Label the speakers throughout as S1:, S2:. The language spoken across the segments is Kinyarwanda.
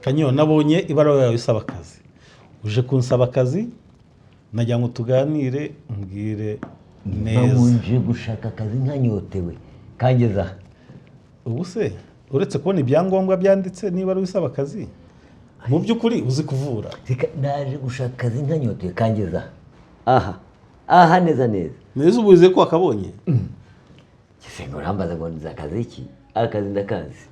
S1: Kanyo, nabonye ibaruwa yawe isaba akazi. Uje kunsaba akazi, nagira ngo tuganire, umbwire neza.
S2: Nje gushaka akazi nkanyotewe, kangeza aha.
S1: Ubu se uretse kubona ibyangombwa byanditse niba ari usaba akazi, mu by'ukuri uzi kuvura?
S2: Reka, naje gushaka akazi nkanyotewe, kangeza aha aha aha neza neza.
S1: Neza, ubu wizeye ko wakabonye?
S2: Ese ngo urambaza ngo nzi akazi iki? Akazi ndakazi,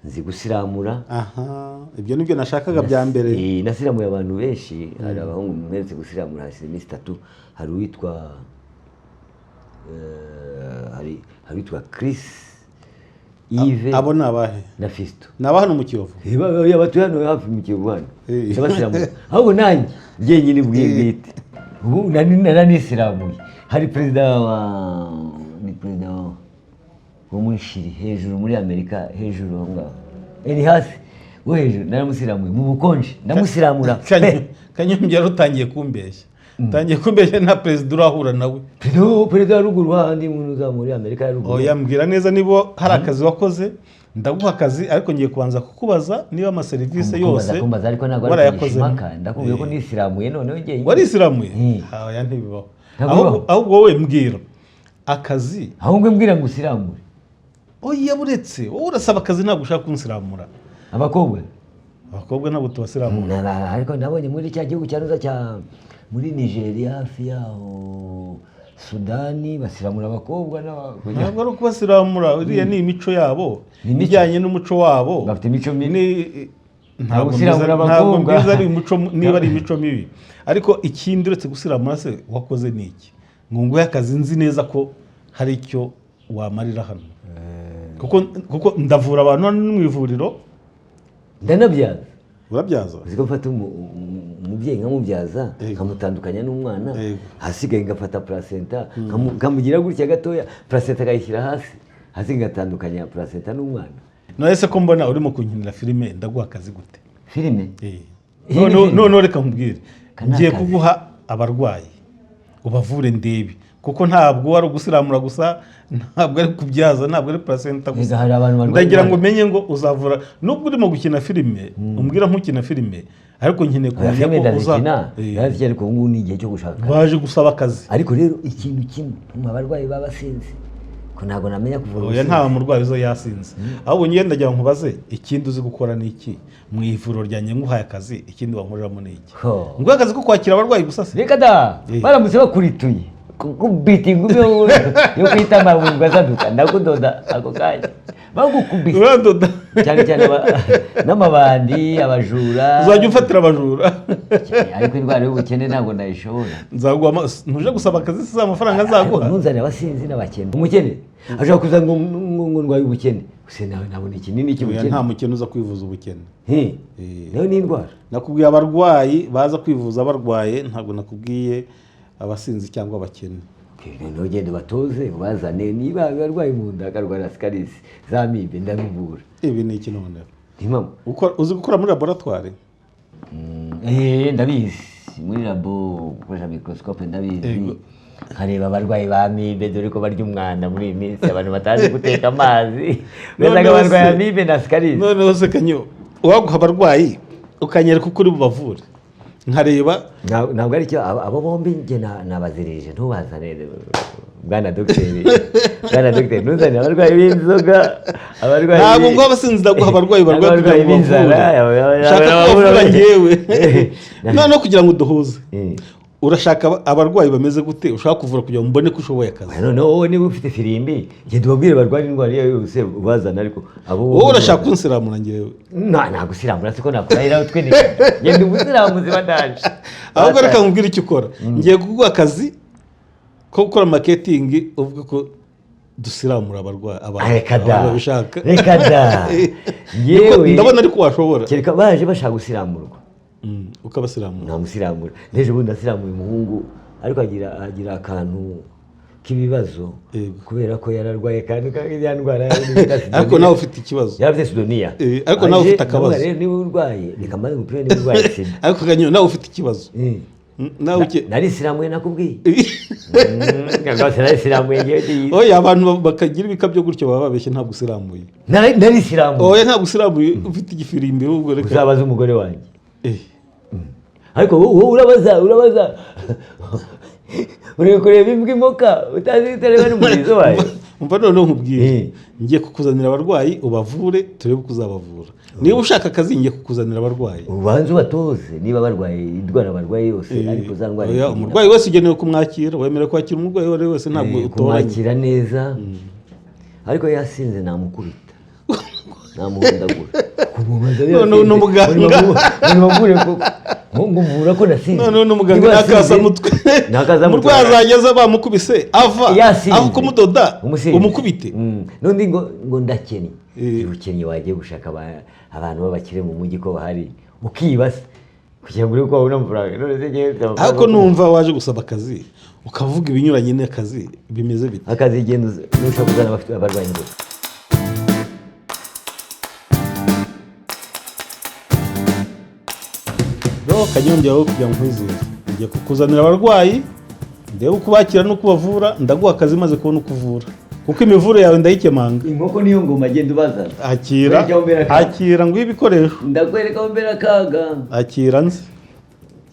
S2: nzi gusiramura.
S1: Aha, ibyo nibyo nashakaga bya mbere.
S2: Nasiramuye abantu benshi. Hari abahungu mperutse gusiramura hashize iminsi 3. Hari uwitwa hari uwitwa Chris, Yves.
S1: Abo ni abahe?
S2: Na Fisto.
S1: Ni aba hano mu Kiyovu?
S2: Batuye hano hafi mu Kiyovu hano. Ndabasiramura, ahubwo nanjye njyenyine bwite ubu nanisiramuye. Hari perezida wa, ni perezida wo muri Chili hejuru, muri Amerika hejuru aho ngaho. Ni hasi wo hejuru, naramusiramuye mu bukonje, ndamusiramura pe.
S1: Kanyombya, utangiye kumbeshya, utangiye kumbeshya. Nta perezida urahura nawe.
S2: Perezida wa ruguru hahandi muntu uza muri Amerika ya ruguru.
S1: Oya, mbwira neza niba hari akazi wakoze, ndaguha akazi, ariko ngiye kubanza kukubaza niba amaserivisi
S2: Kumbaza,
S1: yose
S2: kumbaza, ariko ntabwo ari
S1: warayakozemo.
S2: impaka. Ndakubwiye ko nisiramuye noneho njyenyine.
S1: Warisiramuye? Oya, ntibibaho.
S2: Ntabwo
S1: Ahubwo
S2: bibaho.
S1: ahubwo wowe mbwira akazi.
S2: Ahubwo mbwira ngo usiramure.
S1: Oya, buretse, wowe urasaba akazi, ntabwo ushaka kunsiramura.
S2: Abakobwa.
S1: Abakobwa ntabwo tubasiramura.
S2: Ariko nabonye muri cya gihugu cya nuza cya muri Nigeria, hafi yaho Sudani, basiramura abakobwa.
S1: Ntabwo ari ukubasiramura, iriya ni imico yabo.
S2: Ni imico.
S1: Ijyanye n'umuco wabo.
S2: Bafite imico mibi.
S1: Ntabwo
S2: Gusiramura
S1: ntabwo
S2: abakobwa.
S1: mbizi ari umuco, niba ari imico mibi. Ariko ikindi uretse gusiramura se wakoze ni iki? Ngo nguhe akazi, nzi neza ko hari icyo wamarira hano, kuko ndavura abantu hano mu ivuriro.
S2: Ndanabyaza.
S1: Urabyaza?
S2: Uzi ko mfata umubyeyi nkamubyaza, nkamutandukanya n'umwana, ahasigaye ngafata placenta, nkamugira gutya gatoya, placenta akayishyira hasi, hasi ngatandukanya placenta n'umwana.
S1: None se ko mbona urimo kunkinira filime, ndaguha akazi gute?
S2: Filime?
S1: Eh.
S2: Iyi ni
S1: Noneho
S2: filime.
S1: noneho reka nkubwire.
S2: Aka ni
S1: Ngiye
S2: akazi.
S1: kuguha abarwayi, ubavure ndebe, kuko ntabwo ari ugusiramura gusa, ntabwo ari kubyaza, ntabwo ari placenta gusa.
S2: Ega, hari abantu barwaye
S1: Ndagira ngo
S2: indwara.
S1: umenye ngo uzavura, nubwo urimo gukina filime, umbwira nk'ukina filime, ariko nkeneye
S2: Oya,
S1: kumenya
S2: filime
S1: ko uza
S2: ndazikina. Ndazikina, ariko ubu ngubu ni igihe cyo gushaka akazi.
S1: Waje gusaba akazi.
S2: Ariko rero ikintu kimwe, mu abarwayi baba basinze, ko ntabwo namenya kuvura
S1: Oya,
S2: ubusinzi.
S1: nta murwayi uza yasinze. Ahubwo njye ndagira ngo nkubaze, ikindi uzi gukora ni iki mu ivuriro ryanjye? Nguhaye akazi, ikindi wankoreramo ni iki?
S2: Ho.
S1: Nguhaye akazi ko kwakira abarwayi gusa se?
S2: Reka da. Baramutse bakurituye, kukubita ingumi yo kwita amabuye asaduka, ndakudoda ako kanya bagukubise.
S1: Urandoda?
S2: Cyane cyane n'amabandi, abajura.
S1: Uzajya ufatira abajura?
S2: Ariko indwara y'ubukene ntabwo nayishobora.
S1: Nzaguha ntuje gusaba akazi se, amafaranga nzaguha.
S2: Ntunzanire abasinzi n'abakene. Umukene ashobora kuza ngo ndwaye ubukene gusa, nawe nabona ikinini
S1: Oya,
S2: cy'ubukene.
S1: nta mukene uza kwivuza ubukene.
S2: Nayo ni indwara.
S1: Nakubwiye abarwayi baza kwivuza barwaye, ntabwo nakubwiye abasinzi cyangwa abakene.
S2: Noneho ugende ubatoze, ubazane. Niba arwaye mu nda, akarwara sikarisi za amibe, ndabivura.
S1: Ibi ni iki noneho?
S2: Ntimamo.
S1: Uzi gukora muri laboratwari?
S2: Ndabizi, muri labo gukoresha microscope ndabizi. Nkareba abarwayi ba amibe, dore ko barya umwanda muri iyi minsi, abantu batazi guteka amazi, ugasanga
S1: Noneho
S2: barwaye amibe na sikarisi.
S1: Noneho se Kanyo, uwaguha abarwayi ukanyereka uko uri bubavure, nkareba?
S2: Ntabwo ari cyo. Abo bombi njye nabazirije. Ntubazane, bwana dogiteri, bwana dogiteri, ntuzane abarwayi b'inzoga, abarwayi
S1: Ntabwo ngo abasinzi, ndaguha abarwayi barwaye kugira
S2: abarwayi
S1: ngo
S2: b'inzara,
S1: bavure. Shaka kubavura njyewe. Noneho kugira ngo duhuze, urashaka abarwayi bameze gute ushaka kuvura kugira ngo mbone ko ushoboye akazi?
S2: Oya, noneho wowe niba ufite firimbi, genda ubabwire barwara indwara iyo ari yo yose, ubazana, ariko abo
S1: Wowe urashaka kunsiramura njyewe?
S2: Nta, nagusiramura siko nakurahira utwinika. Genda umusiramuzi badaje.
S1: Ahubwo reka nkubwire icyo ukora. Ngiye kuguha akazi ko gukora marketing, uvuga ko dusiramura abarwayi, abantu
S2: Reka da.
S1: abantu babishaka.
S2: Reka da.
S1: Niko
S2: Yewe,
S1: ndabona ariko washobora.
S2: Kereka baje bashaka gusiramurwa.
S1: Ukabasiramura.
S2: Ntamusiramura. N'ejo bundi asiramuye umuhungu, ariko agira akantu k'ibibazo kubera ko yararwaye kandi ya ndwara bita
S1: Ariko
S2: SIDONIA.
S1: nawe ufite ikibazo.
S2: Yari afite SIDONIA.
S1: Ariko nawe
S2: Aje,
S1: ufite akabazo.
S2: ndavuga rero niba urwaye, reka mbanze ngupime niba urwaye sida.
S1: Ariko Kanyo, nawe ufite ikibazo. Nawe
S2: Narisiramuye nakubwiye. Rwose narisiramuye ngewe ndiyizi.
S1: Oya, abantu bakagira ibikabyo gutyo baba babeshye, ntabwo usiramuye.
S2: Narisiramuye.
S1: Oya, ntabwo usiramuye, ufite igifirimbi ahubwo reka.
S2: Uzabaze umugore wanjye.
S1: Eh.
S2: Ariko wowe urabaza uri kureba imbwa imoka utazi utareba n'umurizo wayo.
S1: Umva noneho nkubwire. Ngiye kukuzanira abarwayi ubavure, turebe uko uzabavura. Niba ushaka akazi, ngiye kukuzanira abarwayi.
S2: Ubanze ubatoze niba barwaye indwara barwaye yose, ariko za ndwara
S1: Oya,
S2: ebyiri
S1: umurwayi wese ugenewe kumwakira, wemerewe kwakira umurwayi uwo ari we wese, ntabwo utoranya.
S2: Kumwakira neza, ariko yasinze namukubita, namuhondagura. Kumubaza
S1: Noneho n'umuganga.
S2: Bamuvure koko ngo mvura ko nasinze.
S1: Noneho n'umuganga
S2: Niba yasinze,
S1: n'akasamutwe.
S2: N'akasamutwe.
S1: Umurwayi azajya aza bamukubise ava
S2: Yasinze.
S1: aho kumudoda
S2: Umusinzi.
S1: umukubite.
S2: N'undi ngo ndakennye. Ukennye wagiye gushaka abantu b'abakire mu mujyi ko bahari, ukibasa kugira ngo urebe ko wabona amafaranga. None se ngewe mfite amafaranga
S1: Ariko
S2: yo
S1: numva waje gusaba akazi ukavuga ibinyuranye n'akazi, bimeze bite?
S2: Akazi genda nushaka kuzana abafite abarwayi inzoga.
S1: Rero Kanyombya, wowe kugira ngo nkwizere, ngiye kukuzanira abarwayi ndebe uko ubakira n'uko ubavura. Ndaguha akazi maze kubona uko uvura, kuko imivure yawe ndayikemanga.
S2: Inkoko niyo ngoma, genda ubazana.
S1: Akira.
S2: Kwereka aho mbera akaga.
S1: Akira nguhe ibikoresho.
S2: Ndakwereka aho mbera akaga.
S1: Akira nzi.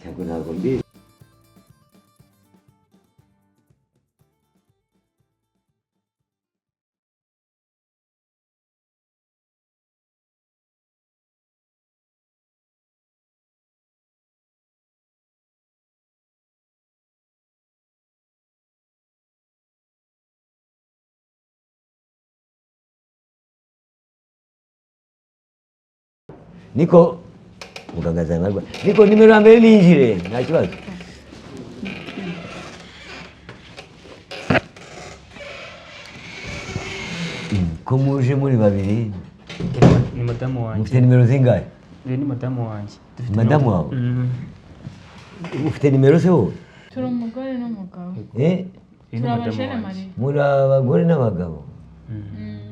S2: Cyangwa ntabwo mbizi. Niko muganga azana abarwayi, niko nimero ya mbere ninjire, nta kibazo. Ko muje muri babiri?
S3: Ni madamu wanjye.
S2: Mufite nimero zingahe?
S3: Uyu ni madamu wanjye. Dufite
S2: Madamu wawe?
S3: Mm.
S2: Ufite nimero se wowe?
S4: Turi umugore n'umugabo.
S2: Eh?
S3: Uyu ni
S4: Turi
S3: madamu
S4: abajene
S3: wanjye.
S4: mariye.
S2: Muri abagore n'abagabo?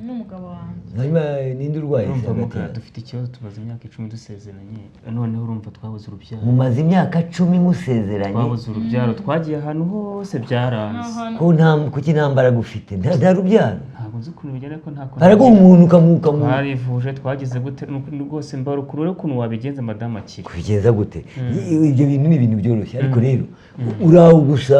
S4: N'umugabo wanjye.
S2: Hanyuma ninde urwaye se
S3: Urumva
S2: hagati
S3: muga
S2: yabo?
S3: dufite ikibazo, tumaze imyaka 10 dusezeranye, noneho urumva twabuze urubyaro.
S2: Mumaze imyaka 10 musezeranye?
S3: Twabuze urubyaro, twagiye ahantu hose byaranze.
S2: Ko nta kuki nta mbaraga ufite, nta rubyaro?
S3: Ntabwo nzi ukuntu bigenda ko nta kuntu.
S2: Baraguha umuntu ukamu
S3: Twarivuje, twagize gute, ni ukuri rwose mbarukuru urebe ukuntu wabigenza madamu akira.
S2: Kubigenza gute? Ibyo bintu ni ibintu byoroshye, ariko rero uraho gusa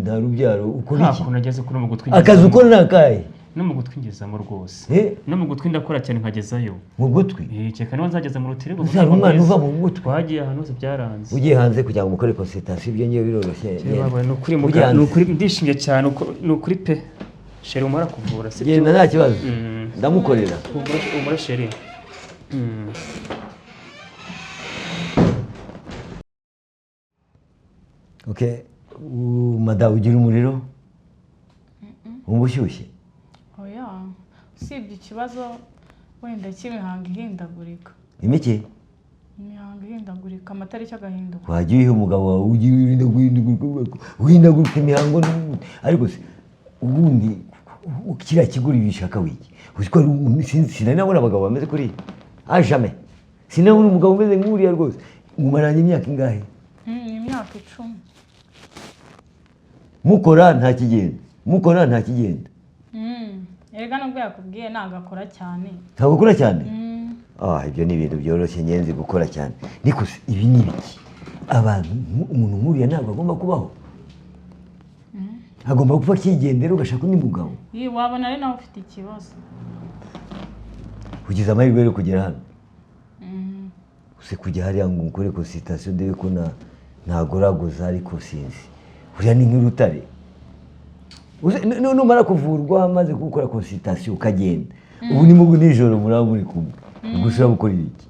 S2: nta rubyaro, ukora
S3: Nta
S2: iki?
S3: kuntu ageze kuri mu gutwi
S2: Akazi
S3: ngezamo.
S2: ukora ni akahe?
S3: No mu gutwi ngezamo rwose.
S2: Eh?
S3: No mu gutwi ndakora cyane nkagezayo.
S2: Mu gutwi?
S3: Kereka niba nzageza mu rutirigongo.
S2: Uzaba umwana uva mu gutwi.
S3: Twagiye ahantu hose byaranze.
S2: Ugiye hanze kugira ngo mukore consultation, ibyo ngiye biroroshye.
S3: Yewe, ni ukuri
S2: Ujye
S3: muga,
S2: hanze.
S3: ni ukuri ndishimye cyane, ni ukuri pe. Chérie umara kuvura si byo?
S2: Genda nta kibazo. Ndamukorera.
S3: Humura, humura chérie.
S2: Okay, madamu, ugira umuriro? Wumva ushyushye?
S4: Oya, usibye ikibazo wenda cy'imihango ihindagurika.
S2: Imiki?
S4: Imihango ihindagurika, amatariki agahinduka.
S2: Wajya uyiha umugabo wawe, ujye wirinda guhindagurika imihango ariko se ubundi kiriya kiguri bishaka wiki uzi ko ari umuntu, sinari nabona abagabo bameze kuriya, ah jamais, sinabona umugabo umeze nk'uriya rwose. Mumaranye imyaka ingahe?
S4: Ni imyaka 10.
S2: Mukora nta kigenda, mukora nta kigenda.
S4: Erega nubwo yakubwiye ntabwo akora cyane.
S2: Ntabwo ukora cyane. Ah, ibyo ni ibintu byoroshye, ngenzi gukora cyane. Niko se ibi ni ibiki? Abantu umuntu nk'uriya ntabwo agomba kubaho, agomba gupfa akigendera ugashaka undi mugabo.
S4: Iyi wabona ari nawe ufite ikibazo.
S2: Ugize amahirwe yo kugera hano. Use kujya hariya ngo ukore consultation ndebe ko nagoragoza, ariko sinzi, uriya ni nk'urutare. Numara kuvurwa, maze gukora consultation ukagenda, ubu ni mugu nijoro muraba muri kumwe, ubwo ushobora gukora iki?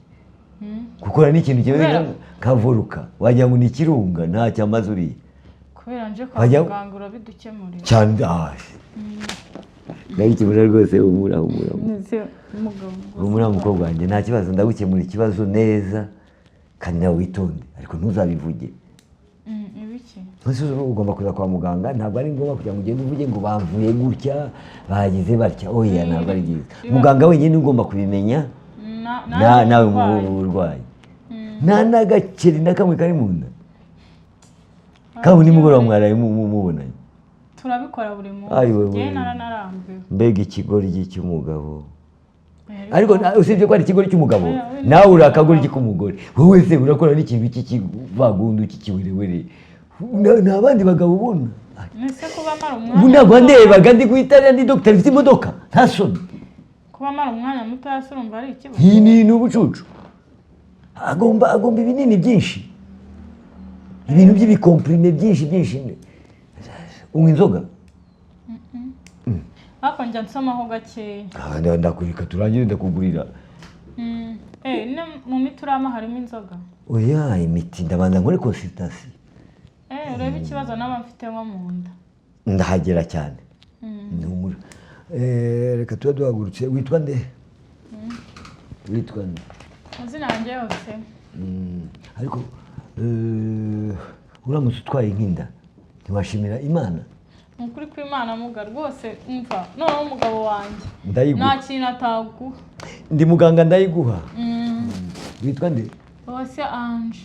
S2: Gukora n'ikintu kimeze nka voruka, wagira ngo ni ikirunga, ntacyo amaze uriya.
S4: Kubera nje kwa muganga urabidukemurira.
S2: Cyane, ah, ndabikemura rwose, humura humura.
S4: Ndetse umugabo
S2: Humura mukobwa wanjye, nta kibazo, ndagukemura ikibazo neza kandi nawe witonde, ariko ntuzabivuge.
S4: Ibiki?
S2: Ntuse ugomba kuza kwa muganga, ntabwo ari ngombwa kugira ngo ugende uvuge ngo bavuye gutya, bagize batya, oya ntabwo ari byiza. Muganga wenyine ugomba kubimenya.
S4: Nanjye
S2: Nawe
S4: ndwaye.
S2: mu burwayi nta n'agakeri na kamwe kari mu nda. Kandi nimugoroba mwaraye mubonanye.
S4: Turabikora buri munsi.
S2: Ayi wewe.
S4: Njyewe naranarambiwe.
S2: Mbega ikigoryi cy'umugabo.
S4: Eh,
S2: Ariko usibye ko ari ikigoryi cy'umugabo,
S4: Oya, oya,
S2: nawe uri akagoryi k'umugore. Wowe se urakora n'ikintu cy'ikivagundu cy'ikiwerewere. Nta bandi bagabo ubona.
S4: Ese kuba mara
S2: Ubu
S4: umwanya
S2: ntabwo
S4: muto-
S2: wandebaga ndi guhita ndi dogiteri mfite imodoka, nta soni.
S4: Kuba mara umwanya muto hasi urumva ari ikibazo?
S2: Iyi ni ubucucu. Agomba ibinini byinshi, ibintu by'ibikomprime byinshi byinshi. Unywa inzoga?
S4: Ariko njya nsomaho gakeya.
S2: Ah, ndakureka turangire ndakugurira.
S4: Eh, ne mu miti urama harimo inzoga?
S2: Oya, imiti ndabanza nkore consultation.
S4: Eh, urebe ikibazo naba mfite nko mu nda.
S2: Ndahagera cyane. Ntumura. Reka tuba duhagurutse. Witwa nde? Witwa nde?
S4: Amazina yanjye yose.
S2: Ariko uramutse utwaye nk'inda ntiwashimira Imana?
S4: Ni ukuri kw'Imana muga rwose, umva noneho umugabo wanjye
S2: Ndayiguha.
S4: nta kintu ataguha.
S2: Ndi muganga, ndayiguha. Witwa nde?
S4: Uwase Ange.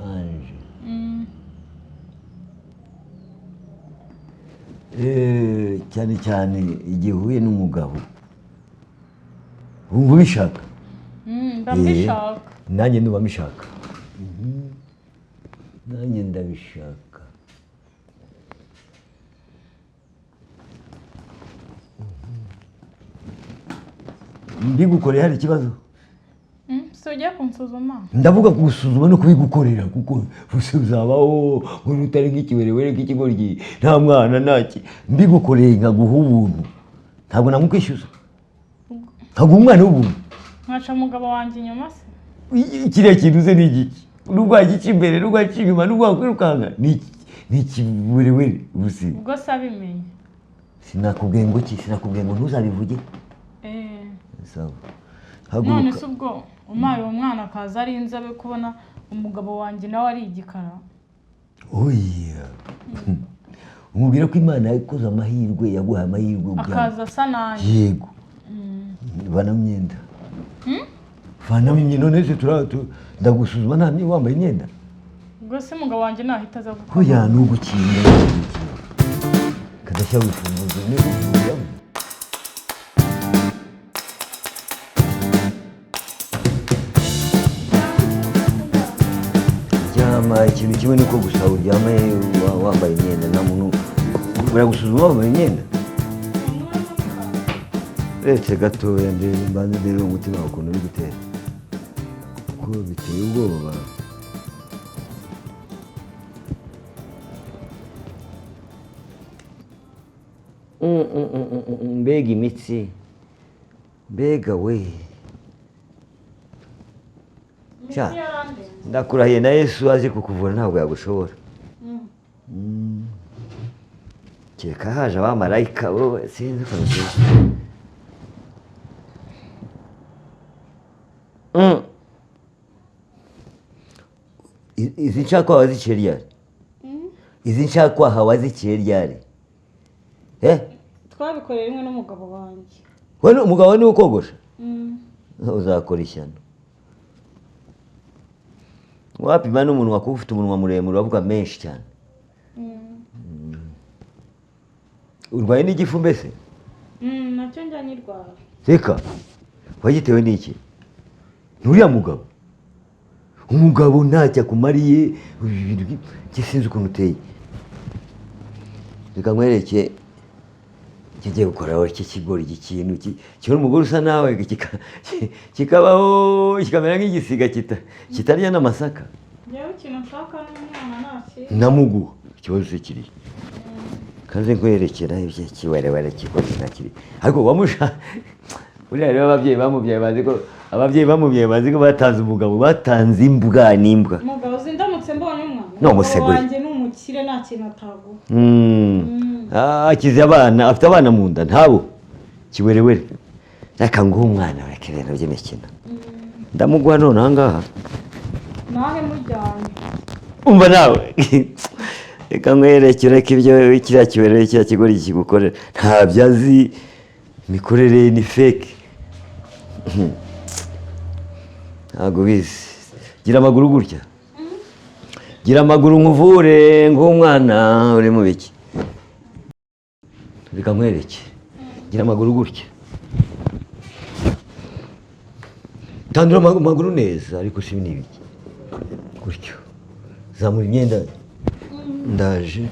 S2: Ange. Cyane cyane igihe uhuye n'umugabo wumva ubishaka.
S4: Mba mbishaka.
S2: Nanjye ndumva mbishaka. Nanjye ndabishaka. Mbigukoreye hari ikibazo?
S4: Si ugiye kunsuzuma?
S2: Ndavuga kugusuzuma no kubigukorera, kuko uzabaho uri utari nk'ikiwerewere nk'ikigoryi, nta mwana ntaki. Mbigukoreye nkaguha ubuntu, ntabwo namukwishyuza, nkaguha umwana w'ubuntu.
S4: Nkaca umugabo wanjye inyuma se?
S2: Kiriya kintu uze ni igiki? Nubwo wagica imbere, nubwo wagica inyuma, nubwo wakwirukanka, ni ikiwerewere gusa.
S4: Ubwo se abimenye?
S2: Sinakubwiye ngo ki? Sinakubwiye ngo ntuzabivuge? Sawa,
S4: None
S2: haguruka.
S4: se ubwo umpaye uwo mwana akaza ari inzobe, kubona umugabo wanjye nawe ari igikara?
S2: Oya, umubwira ko Imana yakoze amahirwe, yaguhaye amahirwe ubyara.
S4: Akaza asa nanjye.
S2: Yego, vanamo imyenda, vanamo imyenda. None se ndagusuzuma nta wambaye imyenda?
S4: Ubwo se umugabo wanjye nahita aza gukora?
S2: Oya, ni ugukinga, ni ugukinga kadashya wifunguzo ni ugufunguramo. Ryama, ikintu kimwe nuko gusa uryame wambaye imyenda. Nta muntu baragusuzuma wambaye imyenda. Uretse gatoya ndebe, mbanze ndebe umutima wawe ukuntu uri gutera, kuko biteye ubwoba. Mbega imitsi, mbega we! Cya.
S4: Imiti yarandenze.
S2: Ndakurahiye na Yesu aje kukuvura ntabwo yagushobora. Kereka haje abamarayika bo, sinzi ukuntu bimeze. Izi nshakwaha waziciye ryari? Izi nshakwaha waziciye ryari?
S4: Twabikoreye rimwe n'umugabo wanjye.
S2: We umugabo wawe niwe ukogosha? Uzakora ishyano. Wapima n'umunwa, kuba ufite umunwa muremure uravuga menshi cyane. Urwaye n'igifu mbese?
S4: Nacyo njya nyirwara.
S2: Reka, wagitewe n'iki? Nturiya mugabo, umugabo ntacyo akumariye, ibintu njye sinzi ukuntu uteye. Reka nkwereke icyo ngiye gukoraho iki kigori, iki kintu kibona umugore usa nawe kikabaho kikamera nk'igisiga kitarya n'amasaka.
S4: Njyewe ikintu nshaka n'umwana nta kindi.
S2: Namuguha ikibazo se kiriya. Kaze nkwerekera ibyo kiwerewere kigori nta kiri. Ariko wamusha buriya rero ababyeyi bamubyaye bazi ko ababyeyi bamubyaye bazi ko batanze umugabo, batanze imbwa n'imbwa.
S4: Umugabo uzi ndamutse mbonye umwana.
S2: No,
S4: Umugabo
S2: musegure.
S4: wanjye ni umukire nta kintu ataguha.
S2: Akize abana, afite abana mu nda ntabo. Kiwerewere. Reka nguhe umwana, reka ibintu by'imikino. Ndamuguha none aha ngaha.
S4: Nahe mujyanye.
S2: Umva nawe. Reka nkwereke, reka ibyo kiriya kiwerewere, kiriya kigori kigukorera. Ntabyo azi, imikorere ye ni fake. Ntabwo ubizi. Gira amaguru gutya. Gira amaguru nkuvure nk'umwana uri mu biki. Reka nkwereke. Gira amaguru gutya. Tandura amaguru neza, ariko si ni ibiki. Gutyo. Zamura imyenda. Ndaje.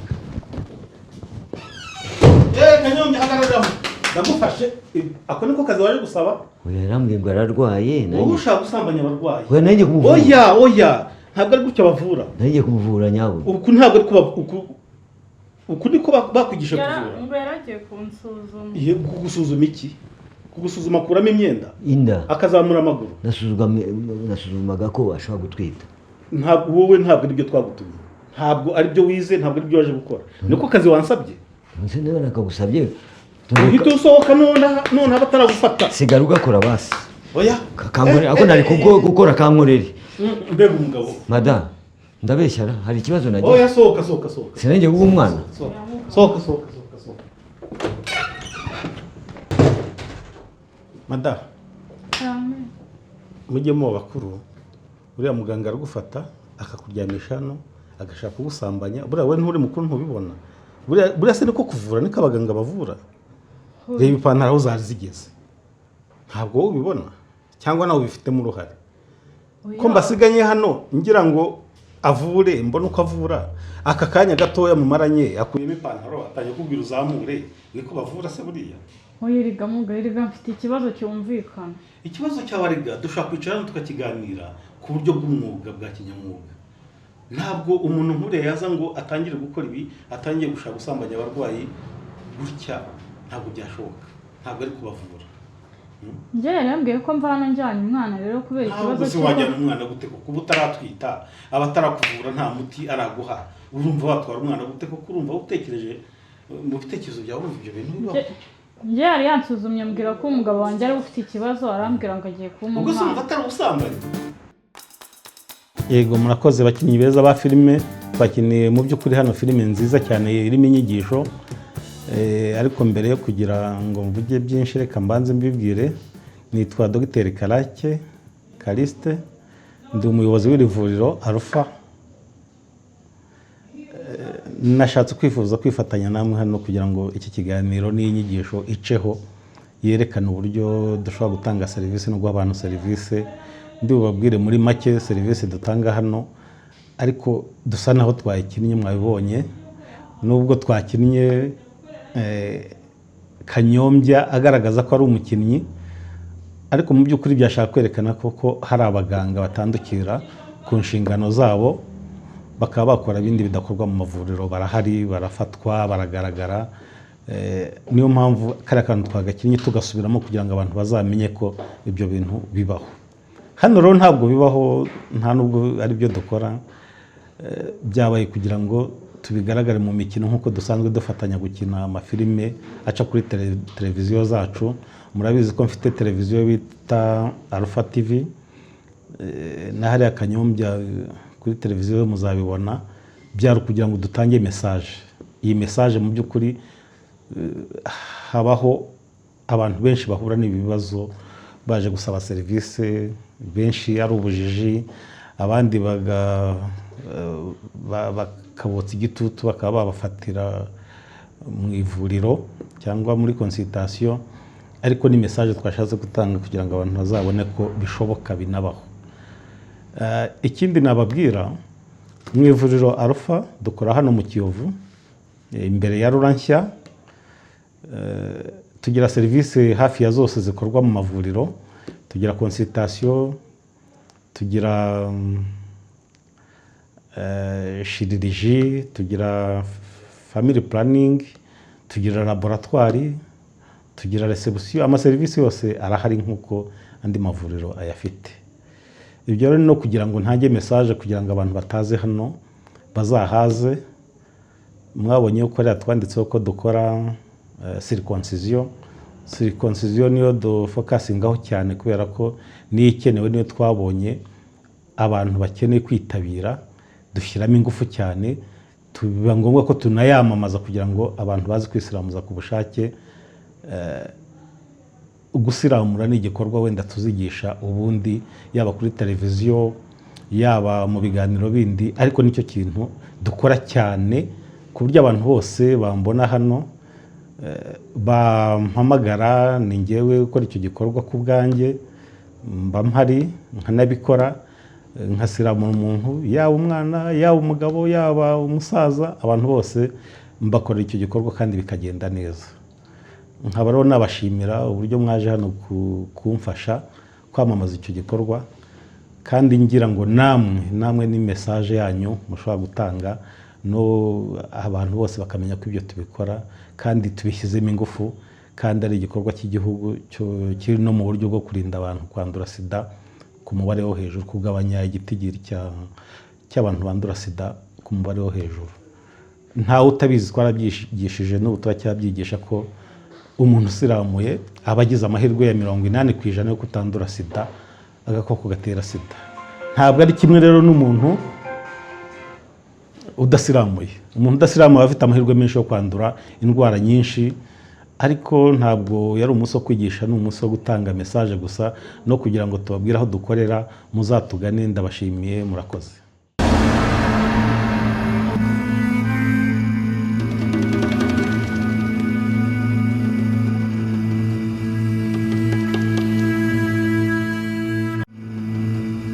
S1: Kanyombya, hagarara, ndagufashe. Ako niko kazi waje gusaba?
S2: Oya, yarambwiye ngo ararwaye.
S1: Wowe
S2: Nanjye
S1: ushaka gusambanya abarwayi?
S2: Oya, nanjye kumuvura.
S1: Oya, oya, ntabwo ari gutya bavura.
S2: Nanjye kumuvura nyabo.
S1: Uku ntabwo ari kuba uku niko bakwigisha kuvura?
S4: Ngo yaragiye kunsuzuma.
S1: Iyo kugusuzuma iki? Kugusuzuma akuramo imyenda?
S2: Inda.
S1: Akazamura amaguru?
S2: Nasuzumaga ko ashobora gutwita.
S1: Ntabwo wowe, ntabwo aribyo twagutumye, ntabwo aribyo wize, ntabwo aribyo waje gukora. Niko kazi wansabye?
S2: Nse niba nakagusabye.
S1: Uhita usohoka nonaha bataragufata.
S2: Sigara ugakora basi.
S1: Oya.
S2: Kankorere ako nari kubwo gukora, kankorere.
S1: Mbega umugabo!
S2: Mada, ndabeshya ra? Hari ikibazo nagize?
S1: Oya, sohoka, sohoka, sohoka.
S2: Sinajye kuba umwana.
S1: Sohoka, sohoka, sohoka, sohoka, sohoka. Madamu,
S4: Cyane.
S1: mujye muba bakuru. Uriya muganga aragufata akakuryamisha hano, agashaka kugusambanya. Buriya we nturi mukuru, ntubibona. Buriya se niko kuvura? Niko abaganga bavura? Reba ipantaro aho zari zigeze. Ntabwo wowe ubibona, cyangwa nawe ubifitemo uruhare ko mbasiganye hano ngira ngo avure, mbone uko avura. Aka kanya gatoya mumaranye akuyemo ipantaro, atangiye kubwira uzamure. Niko bavura se buriya?
S4: Oya, erega muga, erega mfite ikibazo cyumvikana.
S1: Ikibazo cyawe arega dushobora kwicara hano tukakiganira ku buryo bw'umwuga, bwa kinyamwuga. Ntabwo umuntu nk'uriya yaza ngo atangire gukora ibi, atangiye gushaka gusambanya abarwayi gutya. Ntabwo byashoboka, ntabwo ari kubavura.
S4: Njye yari yambwiye ko mva hano njyanye umwana, rero kubera ikibazo
S1: Ntabwo se
S4: cy'uko
S1: wajyana umwana gute kuko uba utaratwita, aba atarakuvura, nta muti araguha? Urumva watwara umwana gute kuko? Urumva utekereje mu bitekerezo byawe, urumva ibyo bintu bibaho?
S4: Njye yari yansuzumye, ambwira ko umugabo wanjye ariwe ufite ikibazo, arambwira ngo agiye kumpa
S1: Ubwo se urumva
S4: umwana.
S1: atari ubusambanyi? Yego, murakoze bakinnyi beza ba filime. Twakiniye mu by'ukuri hano filime nziza cyane irimo inyigisho. Ariko mbere yo kugira ngo mvuge byinshi, reka mbanze mbibwire. Nitwa Dogiteri Karake Callixte, ndi umuyobozi w'iri vuriro Alpha. Nashatse kwifuza kwifatanya namwe hano kugira ngo iki kiganiro n'inyigisho iceho yerekana uburyo dushobora gutanga serivisi no guha abantu serivisi. Ndi bubabwire muri make serivisi dutanga hano, ariko dusa naho twayikinnye, mwabibonye. Nubwo twakinnye, Kanyombya agaragaza ko ari umukinnyi, ariko mu by'ukuri byashaka kwerekana koko hari abaganga batandukira ku nshingano zabo, bakaba bakora ibindi bidakorwa mu mavuriro. Barahari, barafatwa, baragaragara. Niyo mpamvu kariya kantu twagakinnye tugasubiramo kugira ngo abantu bazamenye ko ibyo bintu bibaho. Hano rero ntabwo bibaho, nta nubwo ari byo dukora. Byabaye kugira ngo tubigaragare mu mikino nk'uko dusanzwe dufatanya gukina amafilime aca kuri televiziyo zacu. Murabizi ko mfite televiziyo bita Alpha TV, na hariya Kanyombya kuri televiziyo muzabibona. Byari ukugira ngo dutange message. Iyi message mu by'ukuri, habaho abantu benshi bahura n'ibi bibazo baje gusaba serivisi, benshi ari ubujiji, abandi bakabotsa igitutu, bakaba babafatira mu ivuriro cyangwa muri consultation. Ariko ni message twashatse gutanga kugira ngo abantu bazabone ko bishoboka, binabaho. Ikindi nababwira, mu ivuriro Alpha dukora hano mu Kiyovu, imbere ya Rura nshya. Tugira serivisi hafi ya zose zikorwa mu mavuriro. Tugira consultation, tugira chirurgie, tugira family planning, tugira laboratoire, tugira réception. Amaserivisi yose arahari nk'uko andi mavuriro ayafite. Ibyo rero ni no kugira ngo ntange message kugira ngo abantu batazi hano bazahaze. Mwabonye ko hariya twanditseho ko dukora circoncision. Circoncision niyo dufocusingaho cyane kubera ko niyo ikenewe, niyo twabonye abantu bakeneye kwitabira, dushyiramo ingufu cyane. Biba ngombwa ko tunayamamaza kugira ngo abantu bazi kwisiramuza ku bushake. Gusiramura ni igikorwa wenda tuzigisha ubundi, yaba kuri televiziyo. Yaba mu biganiro bindi, ariko nicyo kintu dukora cyane, ku buryo abantu bose bambona hano bampamagara. Ni njyewe ukora icyo gikorwa ku bwanjye, mba mpari nkanabikora, nkasiramura umuntu, yaba umwana, yaba umugabo, yaba umusaza, abantu bose mbakorera icyo gikorwa kandi bikagenda neza. Nkaba rero nabashimira uburyo mwaje hano kumfasha kwamamaza icyo gikorwa, kandi ngira ngo namwe ni message yanyu mushobora gutanga, no abantu bose bakamenya ko ibyo tubikora kandi tubishyizemo ingufu, kandi ari igikorwa cy'igihugu kiri no mu buryo bwo kurinda abantu kwandura sida ku mubare wo hejuru, kugabanya igitigiri cy'abantu bandura sida ku mubare wo hejuru. Ntawe utabizi, twarabyigishije, n'ubu turacyabyigisha, ko umuntu usiramuye aba agize amahirwe ya 80% yo kutandura sida, agakoko gatera sida. Ntabwo ari kimwe rero n'umuntu udasiramuye. Umuntu udasiramuye aba afite amahirwe menshi yo kwandura indwara nyinshi. Ariko ntabwo yari umunsi wo kwigisha, ni umunsi wo gutanga message gusa no kugira ngo tubabwire aho dukorera, muzatugane. Ndabashimiye, murakoze.